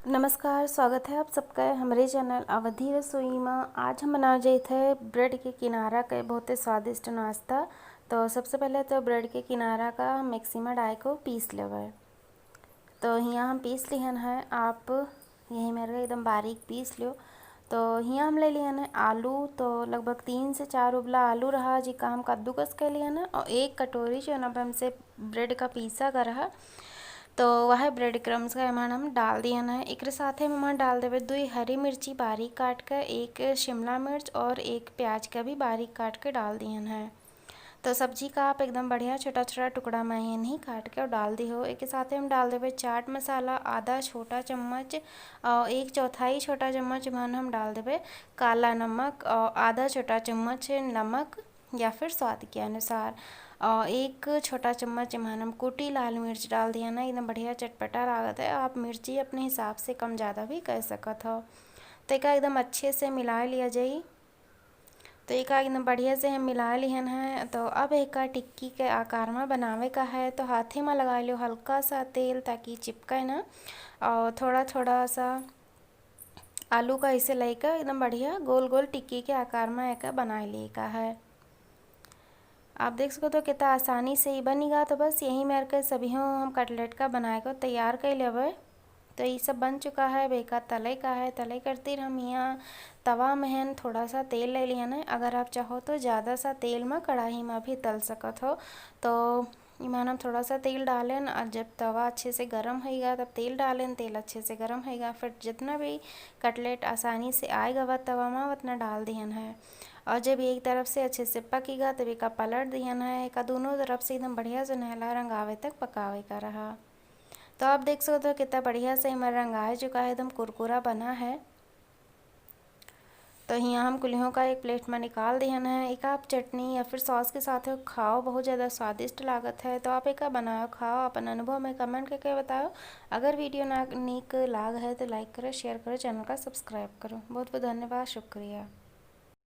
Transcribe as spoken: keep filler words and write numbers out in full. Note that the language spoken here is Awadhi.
नमस्कार, स्वागत है आप सबका हमरे चैनल अवधी रसोई मा। आज हम बनावे जाइत है ब्रेड के किनारा के बहुते स्वादिष्ट नाश्ता। तो सबसे पहले तो ब्रेड के किनारा का मिक्सी मा डाल के पीस लेवे। तो हियाँ हम पीस लिहन है, आप यही मेरे एकदम बारीक पीस लियो। तो हियाँ हम ले लिहन है आलू, तो लगभग तीन से चार उबला आलू रहा, जिका हम कद्दूकस कर लिहन है, और एक कटोरी जो ना हमसे ब्रेड का पीसा का रहा, तो वह ब्रेड क्रम्स का एमन हम डाल दिहन है। एकरे साथे में हम डाल देवे दुई हरी मिर्ची बारीक काट के, एक शिमला मिर्च और एक प्याज का भी बारीक काट के डाल दिहन है। तो सब्जी का आप एकदम बढ़िया छोटा छोटा टुकड़ा में ही काट के और डाल दिहो। एक साथे हम डाल देवे चाट मसाला आधा छोटा चम्मच और एक चौथाई छोटा चम्मच में हम डाल देवे काला नमक और आधा छोटा चम्मच नमक या फिर स्वाद के अनुसार, और एक छोटा चम्मच एमन हम कुटी लाल मिर्च डाल दिहन है। एकदम बढ़िया चटपटा लागत है, आप मिर्ची अपने हिसाब से कम ज़्यादा भी कर सकत हो। तो एका एकदम अच्छे से मिला लिया जाई। तो एका एकदम बढ़िया से हम मिला लिहन है। तो अब एका टिक्की के आकार में बनावे का है, तो हाथे में लगा लियो हल्का सा तेल, ताकि चिपके ना, और थोड़ा थोड़ा सा आलू का ऐसे लेके एकदम बढ़िया गोल गोल टिक्की के आकार में एका बनाए लिए का है। आप देख सकत हो कितना आसानी से ही बनी गा। तो बस यही मेर के सभी हम कटलेट का बनाए को तैयार कर लेवे। तो ये सब बन चुका है, अब एका तले का है। तले करती हम यहाँ तवा में है थोड़ा सा तेल ले लिया ना। अगर आप चाहो तो ज़्यादा सा तेल में कढ़ाई में भी तल सकत हो। तो इमन हम थोड़ा सा तेल डालेन और जब तवा अच्छे से गरम होइगा तब तेल डालेन, तेल अच्छे से गरम होइगा, फिर जितना भी कटलेट आसानी से आएगा वह तवा में उतना डाल दिहन है। और जब ये एक तरफ से अच्छे से पकीगा तब एका पलट दिहन है। एका दोनों तरफ से एकदम बढ़िया सुनहला रंग आवे तक पकावे का रहा। तो आप देख सकते हो कितना बढ़िया से हमारा रंग आ चुका है, एकदम कुरकुरा बना है। तो हियाँ हम कुल्हियों का एक प्लेट में निकाल दिहन है। एका आप चटनी या फिर सॉस के साथ खाओ, बहुत ज़्यादा स्वादिष्ट लागत है। तो आप एका बनाओ, खाओ, अपन अनुभव में कमेंट करके बताओ। अगर वीडियो ना नीक लाग है तो लाइक करो, शेयर करो, चैनल का सब्सक्राइब करो। बहुत बहुत धन्यवाद, शुक्रिया।